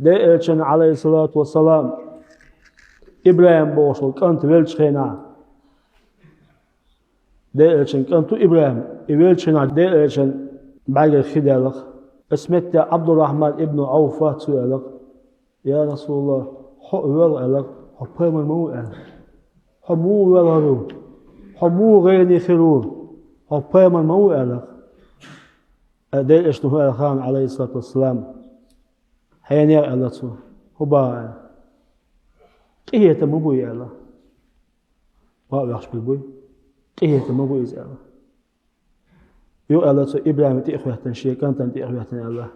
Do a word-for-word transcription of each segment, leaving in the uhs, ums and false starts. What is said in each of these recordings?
Делан элчан, Ӏалайхиссалату вассалам, ИбрахӀим бохуш волу кӀант веллачу хенахь, Делан элчан кӀант ву ИбрахӀим, и веллачу хенахь Делан элчан бӀаьргара хи даьлла. Оцу метте Ӏабдуррахьман ибн Ӏавфа цо аьлла: «Я Расулаллах, хьо а воьлла, — аьлла, — хьо пайхамар ма ву», — аьлла. «Хьо муха воьлхур ву? Хьо муха гӀайгӀане хир ву? Хьо пайхамар ма ву», — аьлла. Делан элчано хӀун аьлла хаьий, Ӏалайхиссалату вассалам? «Хьенех», — аьлла цо. «ХӀун боху?» — аьлла. «Къинхетам ма бу и», — аьлла. «Бакъ вехаш бир буй. Къинхетам ма бу иза», — аьлла. Юха аьлла цо, ИбрахӀима тӀе а хӀоьттина, шен кӀантана тӀе а хӀоьттина аьлла: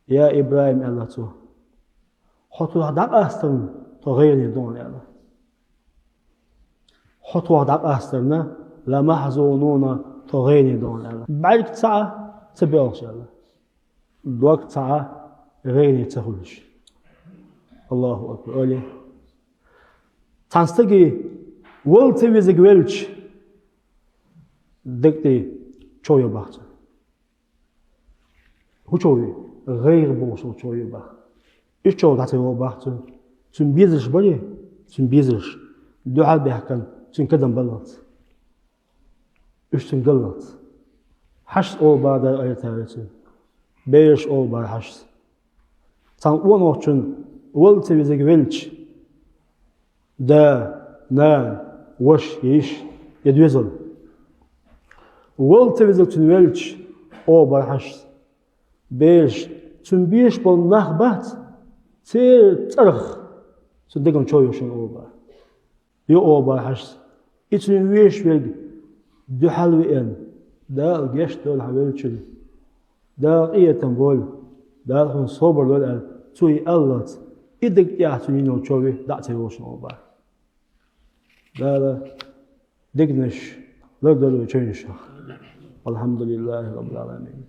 «Я ИбрахӀим, — аьлла цо, — хьо тхох дӀакъастарна, тхо гӀайгӀане ду хьуна», — аьлла. «Хьо тхох дӀакъастарна, ла махьзунуна, тхо гӀайгӀане ду хьуна», — аьлла. БӀаьрг цхьаъ ца боьлхуш аьлла. Дог цхьаъ гӀайгӀане ца хуьлуш. Аллаху акбар. Олий. Цхьана стаге вала ца везарг велча, дегӀ тӀе чов йо боху цо. ХӀун чов ю? ГӀайгӀа бохуш волу чов ю боху. Уьш чов дӀа ца йо боху цо. Цуьнан безарш барий, цуьнан безарш дуьхьал баьхкина, цуьнан кадам баллалц. Уьш цуьнан галлалц. Хьашас олу бара дара, айта вецина. Бераш олу бара хьашас. Цхьана къонахчун вала ца везарг велча, да, нана, ваша, йиша, я доьзал. Вала ца везарг цуьнан велча, олу бара хьашас. Бераш, цуьнан безаш болу нах бац, церан цӀарах цуьнан деган чов йо шуна, олу бара. Йо, олу бара хьашас, и цуьнан везаш верг дуьхьал веана, Дала гечдойла хьан веллачун, Дала къинхетам бойла, Дала хьуна собар лойла аьлла, цо и аллалц, и дегӀ тӀехь цуьнан йина йолу чов дӀа а ца йолуш, олу бара. Дала дегнаш лардойла вайн чевнашах. Алхьамдулиллахи Раббил Ӏаламин.